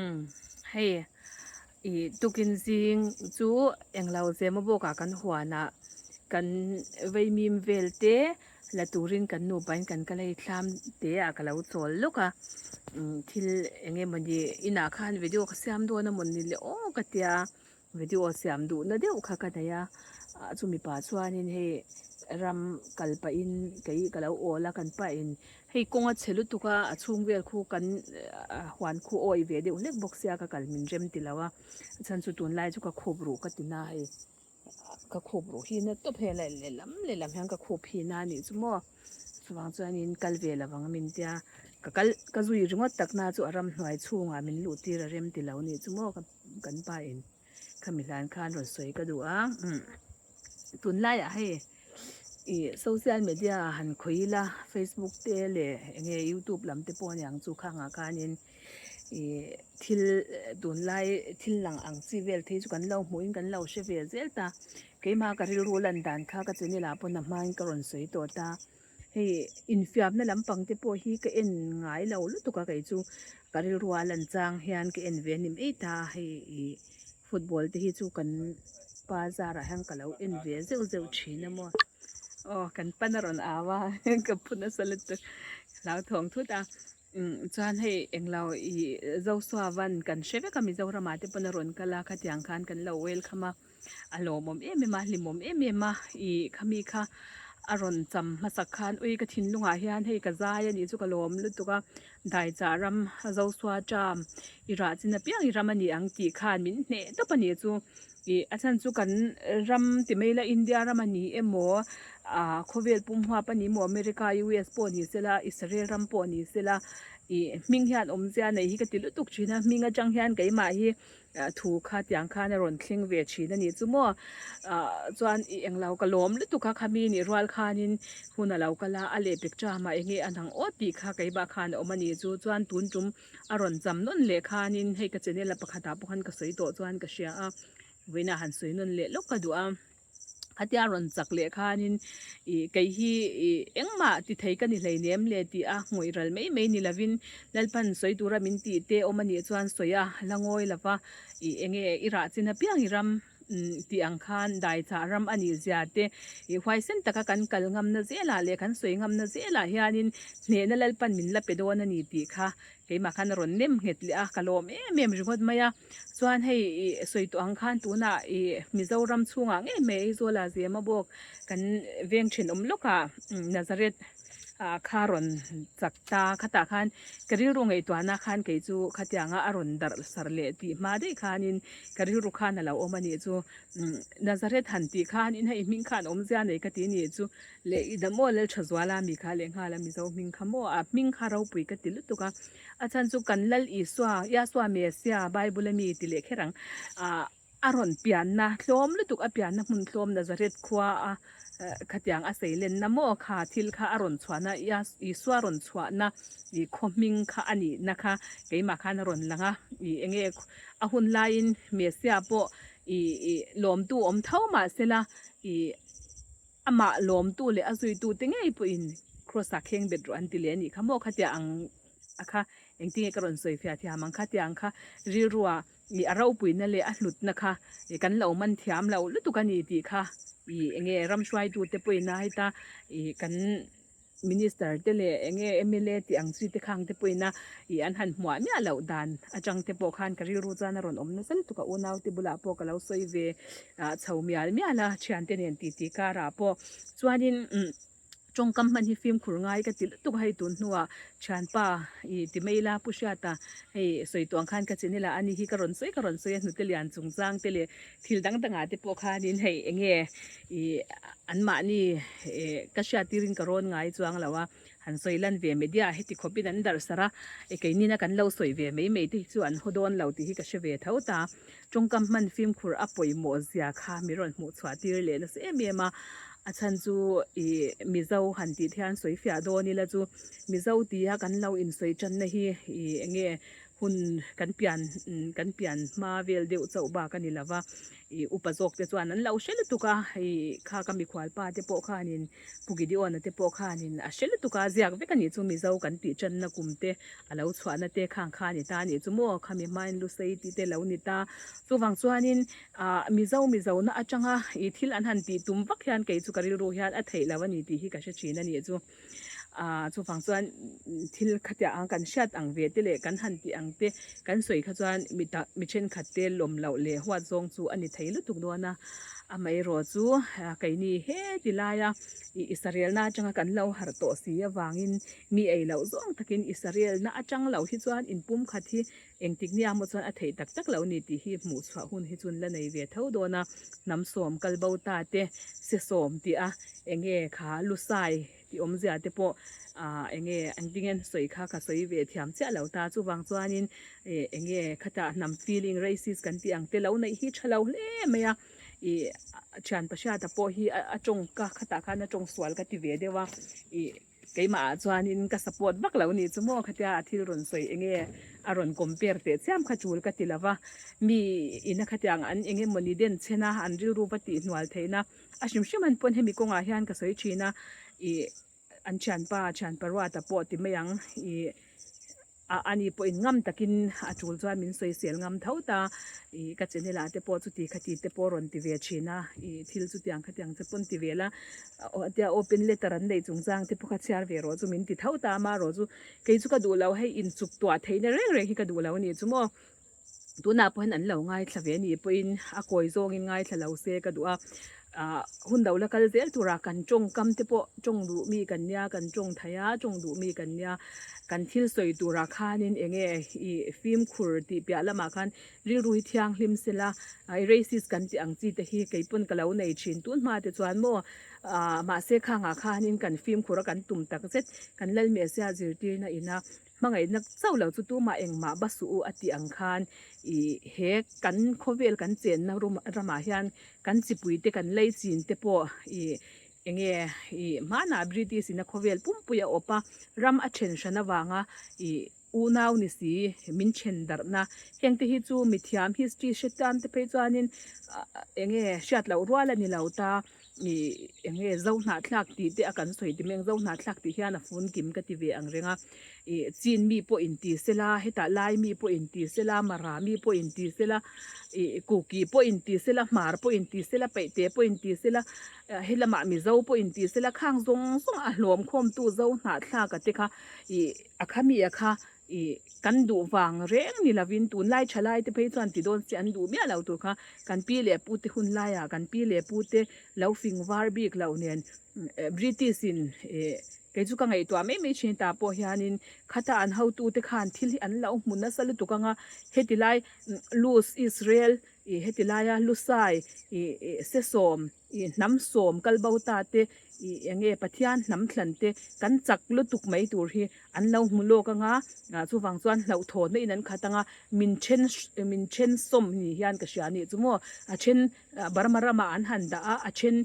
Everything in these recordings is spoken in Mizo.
Umm hei ih tukin zing chu englo zema bawkah kan huanah kan vaimim vel te la turin kan nupain kan kal a hei thlam te ah ka lo chawl lawk a umm thil eng emawni inah khan video ka siam dawn amawni le aw ka tia. Video siam duhna deuh kha ka nei a, ah chumi pah chuanin hei ram kal pahin kei ka lo awl a kan pahin hei kawng a chhe lutuk a a chhung vel khu kan huan khu awi ve deuh hlek bawk sia ka kal min rem ti lo a a chhan chu tunlai chu ka khup ruh ka ti na hei ka khup ruh hi na tawp hei lehlam lehlam hian ka khup hi na anih chu maw. Chuvang chuanin kal ve lo vang min tia, ka kal ka zui ringawt takna chu a ramhnuai chhungah min luh tir a rem ti lo nih chu maw kan pa in khami hlan khan rawn sawi ka duh a. Tunlaiah hei ih social media han khawih ila Facebook te leh eng nge youtube lam te pawh aniang chu khangah khanin ih thil tunlai thil lang ang chi vel phei chu kan lo hmuhin kan lo hre ve zel ta. Keimah ka rilru lan dan kha ka channel ah pawn a hmain ka rawn sawi tawh ta. Hei infiamna lampang te pawh hi ka en ngai lo lutuk a kei chu ka rilru a lan chang hian ka en ve a ni mai ta hei ih football te hi chu kan pa zarah hian ka lo en ve zeuh zeuh thin a maw. Aw kan pan a rawn au a ka phu nasa lutuk hlauthawng thut a. Umm chuan hei englo ih Zosuavan kan hre vek a Mizoramah te pawn a rawn kal a khatiang khan kan lo welcome a a lawmawm em em a hlimawm em em a ih khami kha a rawn cham hmasak khan ui ka thinlungah hian hei ka zai a nih chu ka lawm lutuk a Daichah ram Zosua term i rah chin apiang i ram a ni ang tih khan min hneh tawp a nih chu. Ih a chhan chu kan ram ti mai la India ram a ni emaw ah khawvel pum huap a ni emaw America US pawh ni sela Israel ram pawh ni sela ih hming hian awmzia nei hi ka ti lutuk thin a hming atang hian keimah hi thu kha tiang khan a rawn thleng ve thin a nih chu maw ah chuan ih englo ka lawm lutuk a khami nih rual khanin hun a lo kal a a lehpek tram ah enge a nang awt tih kha keimah khan a awm a nih chu chuan tun tum A rawn cham nawn leh khanin hei ka channel a pakhatah pawh khan ka sawi tawh chuan ka hria a, vawiinah han sawi nawn leh lawk ka duh a. Khatia a rawn chak leh khanin ih kei hi ih engmah ti thei ka ni hleinem le tih a ngawih ral mai mai ni lovin Lalpan sawi tura min tih te awm a nih chuan sawi a la ngawi lova ih enge i rah chin apiang i ram tih ang khan daichah ram a nih zia te ih huaisen taka kan kal ngamna zelah leh kan sawi ngamna zelah hianin hnehna Lalpan min la pe dawn a ni tih kha keimah khan a rawn nem nghet leh a, ka lawm em em ringawt mai a. Chuan hei ih sawi tawh ang khan tunah ih Mizoram chhungah ngei mai Aizawl ah Zema bawk kan veng thenawm lawkah Nazareth ah kha rawn chak ta khatah khan ka rilru ngaihtuahna khan kei chu khatianga a rawn darh sar leh tih hma daih khanin ka rilru khan a lo awm a nih chu Nazareth han tih khanin hei hming khan awmzia nei ka ti a nih chu leh i dam aw Lalthazuala mi kha leh nghal a Mizo hming kha maw a hming kha ropui ka ti lutuk a a chhan chu kan Lal Isua Yahshua Messiah Bible a mi ti leh kher ang ah A rawn pianna tlawm lutuk a pianna hmun tlawm Nazareth khua a khatiang a seilenna maw kha thil kha a rawn chhuahna Isua rawn chhuahna ih khaw hming kha a nihna kha keimah khan a rawn lang a ih enge a hun laiin Messiah pawh ih ih lawmtu awm tho mahsela ih amah lawmtu leh a zuitute ngei pawhin Cross ah kheng bet rawh an ti leh a nih kha maw khatia ang a kha engtinge ka rawn sawi fiah thiam ang kha tiang kha rilrua ih a ropuina leh a hlutna kha ih kan lo man thiam lo lutuk a ni tih kha ih enge ram hruaitute pawhin a heta ih kan minister te leh enge mla tih ang chi te khang te pawhin a ih an han hmuah miah loh dan atang te pawh khan ka rilru chuan a rawn awm nasa lutuk a unaute bulah pawh ka lo sawi ve ah chho mial mial a thiante nen titi karah pawh chuanin umm. Tawngkam hman hi fimkhur ngai ka ti lutuk a hei tun hnuah thianpa ih ti mai ila Pu Hriata hei sawi tuang khan ka channel ah ani hi ka rawn sawi ka rawn sawi a hnute lian chungchang te leh thil dang dangah te pawh khanin hei eng nge ih anmahni eh ka hriat tirin ka rawn ngai chuang lo a han sawi lan ve media heti khawpin an darh sarh a eh keinina kan lo sawi ve mai mai te hi chu an haw dawn lo tih hi ka hre ve tho ta. Tawngkam hman fimkhur a pawimawh zia kha mi rawn hmuh chhuah tir leh nasa em em a, a chhan chu ih Mizo han tih te hian sawi fiah dawn ila chu Mizo tia kan lo insawi tanna hi ih eng nge Hun kan pian kan pian hma vel deuh chauh bak a ni lo va, ih upa zawk te chuan an lo hre lutuk a, ih kha ka mikhual pa te pawh khanin Pu Gideon-a te pawh khanin a hre lutuk a, ziak vek a nih chu Mizo kan tih tanna kum te a lo chhuahna te khang kha a ni ta a nih chu maw, khami hmain Lusei tih te lo ni ta. Chuvang chuanin ah Mizo Mizo na atanga ih thil an han tih tum vak hian kei chu ka rilru hian a theih lo a ni tih hi ka hre thin a nih chu. Ahh chuvang chuan thil khatiah ang kan hriat ang ve te leh kan han tih ang te kan sawi kha chuan mi tak mi thenkhat te lawm loh leh huat zawng chu a ni thei lutuk dawn a, amaherawh chu keini heti laia ih Israelna atanga kan lo harh tawh si avangin mi ei loh zawng takin Israelna atang lo hi chuan inpumkhat hi engtik nia maw chuan a theih tak tak lo ni tih hi hmuh chhuah hun hi chuan la nei ve tho dawn a, hnam sawm kal bo ta te se sawm tih a enge kha lusai tih awmzia te pawh ah enge engtin nge sawi kha ka sawi ve thiam chiah lo ta chuvang chuanin eh enge khatah hnam feeling racist kan tih ang te lo neih hi tha lo hle mai a ih thian Pashiata pawh hi a tawngka khatah khan a tawng sual ka ti ve deuh a ih. Keimah ah chuanin ka support vak lo nih chu maw khatia a thil rawn sawi enge a rawn compare teh chiam kha tul ka ti lova, mi ina khatiang an enge mawni den chhen a an rilru va tih hnual theihna a hrim hrim an pawn hemi kawngah hian ka sawi thin a ih an thianpa thianpa Ruata pawh ti mai ang ih. A ani pawhin ngam takin a tul chuan min sawisel ngam tho ta. Ih ka channel ah te pawh chuti khati te pawh rawn ti ve thin a, ih thil chutiang khatiang che pawn ti ve la, tia open letter an neih chungchang te pawh kha chhiar ve rawh chu min ti tho ta ama rawh chu kei chu ka duh lo hei inchuk tuah theihna reng reng hi ka duh lo a nih chu maw. Tunah pawhin an lo ngaithla ve a nih pawhin a kawi zawngin ngaithla lo se ka duh a, ah hun lo la kal zel turah kan tawngkam te pawh tawng duh mi kan nia, kan tawng thei a, tawng duh mi kan nia, kan thil sawi turah khanin eng nge ih fimkhur tih piah lamah khan rilru hi thianghlim sela, ih racist kan tih ang chi te hi kei pawn ka lo nei thin tun hma te chuan maw ah mahse khangah khanin kan fimkhur a kan tum tak zet kan Lalmehsia zirtirna ina Hmangaihna chauh lo chu tumah engmah ba suh u a tih ang khan ih he kan khawvel kan chenna rum ramah hian kan chipui te kan lei chin te pawh ih enge ih hmanah British in a khawvel pumpui a awp a, ram a then hran avanga ih unau ni si min then darhna heng te hi chu mithiam history hre tan te phei chuanin enge hriat loh rual a ni lo ta. Ih eng nge zo hnahthlak tih te a kan sawi ti mai ang zo hnahthlak tih hian a fun kim ka ti ve ang reng a ih chin mi pawh in ti sela hetah lai mi pawh in ti sela mara mi pawh in ti sela ih kuki pawh in ti sela hmar pawh in ti sela paihte pawh in ti sela he lamah mizo pawh in ti sela khang zawng zawng a hlawm khawm tu zo hnahthlak a te kha ih a kha mi a kha Ih, kan duh vang reng ni lovin tunlai thalai te phei chuan ti dawn se an duh miah lo tur kha kan pi leh pu te hun laiah kan pi leh pu te lo fing var bik loh nen British in ih kei chu ka ngaihtuah mai mai thin ta pawh hianin khata an hotu te khan thil hi an lo hmu nasa lutuk anga heti lai Luz Israel ih heti laia Lusai ih Sesawm Ih hnam sawm kal bo ta te, ih eng nge Pathian hnam thlan te kan chak lutuk mai tur hi an lo hmu lawk anga, ah chuvang chuan hlauhthawnna in an khat anga min then min then sawm ni hian ka hria anih chu maw, a then Burma ramah an han dah a, a then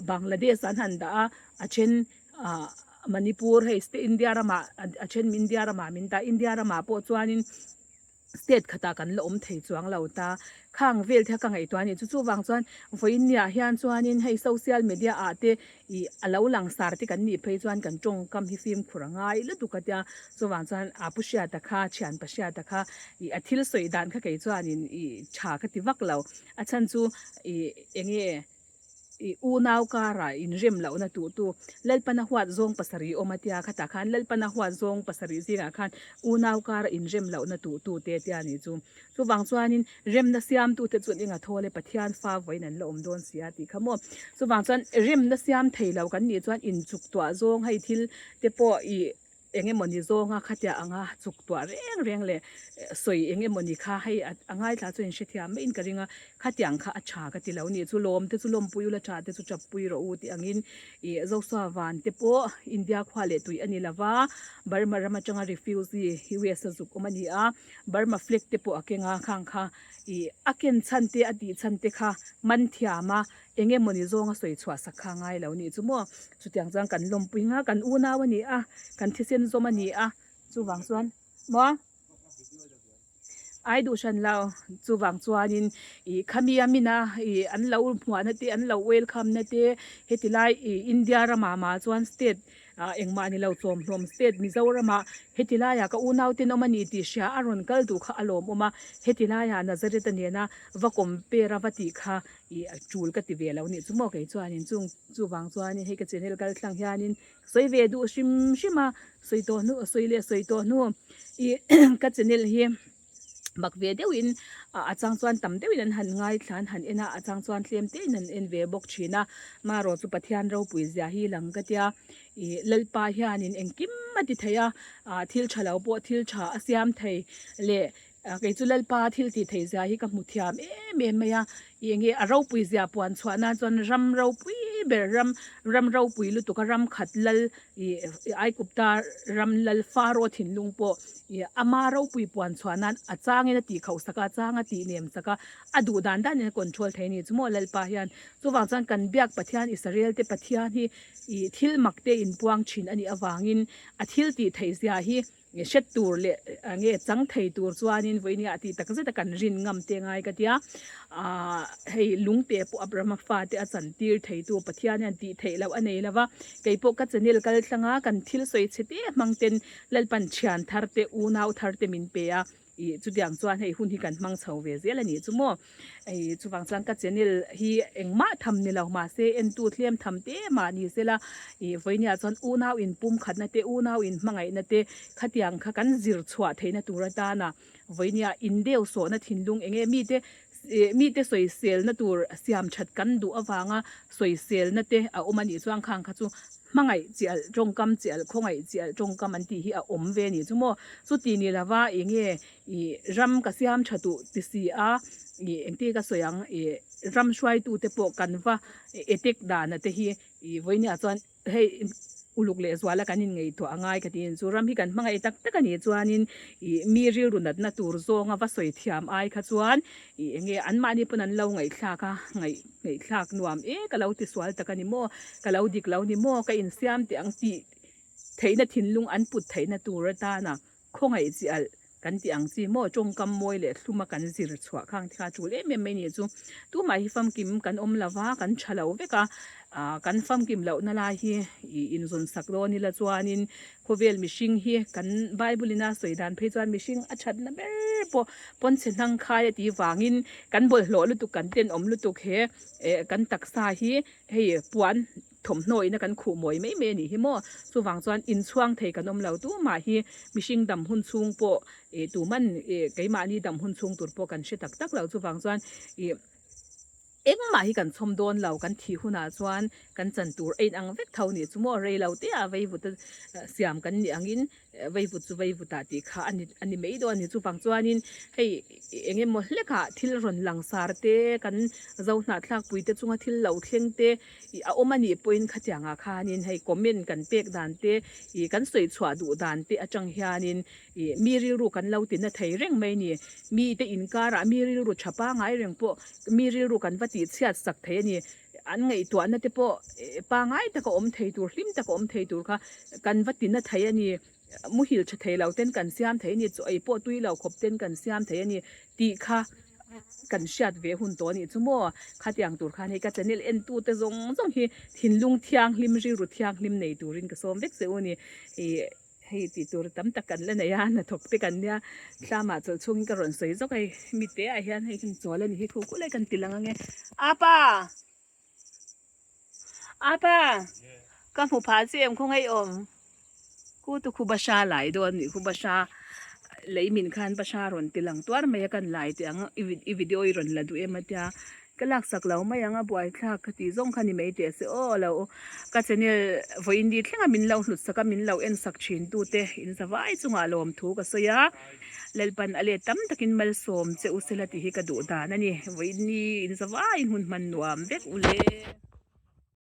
Bangladesh ah an han dah a, a then ah Manipur hei state India ramah a then India ramah min dah, India ramah pawh chuanin. State khatah kan la awm thei chuang lo ta. Khang vel te kha ka ngaihtuah a ni. Chu chuvang chuan vawiin niah hian chuanin hei social media ah te ih a lo langsar te kan nih phei chuan kan tawngkam hi fimkhur a ngai lutuk a tia. Chuvang chuan a pu Hriata kha thianpa Hriata kha ih a thil sawi dan kha kei chuanin ih tha ka ti vak lo. A chhan chu ih eng nge I unau karah inrem lohna tuhtu Lalpana huat zawng pasarih awm a tia, khatah khan Lalpana huat zawng pasarih zingah khan unau karah inrem lohna tuhtu te tia nih chu. Chuvang chuanin remna siamtute chuan enga thawl e Pathian fa vawiin an la awm dawn si a tih kha maw. Chuvang chuan remna siam thei lo kan nih chuan inchuk tuah zawng hei thil te pawh i Eng emawni zawnga khatia anga chuk tuah reng reng leh sawi eng emawni kha hei a ngaithla chu in hrethiam maiin ka ring a, khatiang kha a tha ka ti lo nih chu lawm te chu lawmpui ula tha te chu chappui rawh u tih angin ih Zosua van te pawh India khua leh tui a ni lova, Burma ram atanga refugee US a zuk awm a ni a, Burma flag te pawh a keng a, khang kha ih a ken chhan te a tih chhan te kha man thiam a Eng emawni zawnga sawi chhuah sak kha ngai lo nih chu maw? Chutiang chuan kan lawmpui nga, kan unau a ni a, kan thisen zawm a ni a, chuvang chuan maw? Ai duh hran lo. Chuvang chuanin ih khami a mina ih an lo hmuahna te an lo welcome na te heti lai ih India ramah mah chuan state ah engmah ni lo chawmhlawm state Mizoramah heti laiah ka unau ten awm a ni tih hria a rawn kal duh kha a lawmawm a, heti laiah Nazareth a nena va compare a va tih kha ih a tul ka ti ve lo nih chu maw kei chuanin chung chuvang chuanin hei ka channel kal thlang hianin sawi ve duh hrim hrim a, sawi tawh hnu sawi leh sawi tawh hnu ih ka channel hi mak ve deuhin a chang chuan tam deuhin an han ngaithla an han en a, a chang chuan tlem te in an en ve bawk thin a, marawh chu Pathian ropui zia hi lang ka tia ih Lalpa hianin engkim a ti thei a, ah thil tha lo pawh thil tha a siam thei leh kei chu Lalpa thil tih theih zia hi ka hmu thiam em em mai a, ih enge a ropui zia puan chhuah nan chuan ram ropui ber ram ram ropui lutuk a ram khat lal Ih Aikupta ram lal Faro thinlung pawh ih ama ropui puan chhuah nan a changin a tih khauh sak a, a chang a tih nem sak a, a duh dan danin a control thei a ni. Chu maw Lalpa hian chuvang chuan kan biak Pathian Israel te Pathian hi ih thil mak te inpuang thin a nih avangin a thil tih theih zia hi Hret tur leh nge chang thei tur chuanin vawinia tih tak zeta kan rin ngam te ngai ka tia. Aah hei lungte pawh Abrahama fate a chan tir theitu Pathian hian tih theih loh a nei lova. Kei pawh ka channel kal thlanga kan thil sawi chhe te hmang ten Lalpan thian thar te unau thar te min pe a. Ih chutiang chuan hei hun hi kan hmang chho ve zel a nih chu maw. Hei chuvang chuan ka channel hi engmah tham ni lo mahse entu thlem tham te mah ni sela ih vawinia chuan unau in pum khatna te unau in hmangaihna te khatiang kha kan zir chhuah theihna tur atana vawinia in deu sawhna thinlung enge mite ih mite sawiselna tur siam that kan duh avanga sawiselna te a awm a nih chuan khang kha chu Hmangaih chi alh tawngkam chi alh khawngaih chi alh tawngkam an tih hi a awm ve nih chu maw. Chuti ni lova eng nge ih ram ka siam tha duh ti si a ih engti ka sawi ang ih ram hruaitu te pawh kan va etek dana te hi ih vawinia chuan hei uluk leh zuala kan inngaihtuah a ngai ka tiin chu ram hi kan hmangaih tak tak a nih chuanin ih mi rilru natna tur zawnga va sawi thiam ai kha chuan ih eng nge anmahni pawn an lo ngaihthlak a ngaih Ngaihthlak nuam e, ka lo ti sual tak a ni maw, ka lo dik lo ni maw, ka insiam teh ang tih theihna thinlung an put theihna tur atana khawngaih chi alh kan tih ang chi maw, tawngkam mawi leh thluma kan zir chhuah khang te kha a tul em em mai ni chu. Tumah hi famkim kan awm lo va, kan tha lo vek a, kan famkim lohna lai hi ih inzawn sak dawn ila chuanin Khawvel mihring hi kan Bible in a sawi dan phei chuan mihring a thatna ber pawh pawnchhe hnang khai a tih vangin kan bawlhhlawh lutuk kan tenawm lutuk he eh kan taksa hi hei puan thawmhnaw ina kan khuh mawi mai mai a nih hi maw. Chuvang chuan inchhuang thei kan awm lo tumah hi mihring dam hun chhung pawh eh tuman eh keimahni dam hun chhung tur pawh kan hre tak tak lo chuvang chuan ih Engmah hi kan chhawm dawn lo, kan thih hunah chuan kan chan tur a inang vek tho nih chu maw, rei lo te ah veivut a siam kan nih angin veivut chu veivut ah tih kha a ni a ni mai dawn a ni. Chuvang chuanin hei eng emaw hlekah thil rawn langsar te, kan zo hnahthlak pui te chunga thil lo thleng te ih a awm a nih pawhin khatiangah khanin hei comment kan pek dan te ih kan sawi chhuah duh dan te atang hianin Ih, mi rilru kan lo ti na thei reng mai ni. Mite inkarah mi rilru tha pangai reng pawh mi rilru kan va tih chhiat sak thei a ni. An ngaihtuahna te pawh pangai taka awm thei tur, hlim taka awm thei tur kha kan va ti na thei a ni. Muhil tha thei lo ten kan siam thei a ni, chaw ei pawh tui lo khawp ten kan siam thei a ni tih kha kan hriat ve hun tawh a nih chu maw. Khatiang tur khan hei ka channel entute zawng zawng hi thinlung thianghlim, rilru thianghlim nei turin ka sawm vek che u a ni. Ih. Hei tih tur tam tak kan la nei a, hnathawk te kan nia, tlamah chawlh chhungin ka rawn sawi zawk a hei, mi te ah hian hei kan chawl a ni hi khu khu lai kan ti lang ange. Apa! Apa! Ka hmu phah che em khawngaih awm? Khu tu khu bahra lai dawn nih khu bahra lei min khan bahra rawn ti lang tuar mai a kan lai teh ang i video i rawn la duh em a tia. Ka laksak lo mai ang a buaithlak ka tih zawng kha ni mai teh se aw lo ka channel vawiin ni thlenga min lo hlut sak a min lo en sak thin tu te in zavai chungah lawmthu ka sawi a Lalpan a let tam takin malsawm che u sela tih hi ka duh dan a ni vawiin ni in zavai in hun hman nuam vek u le.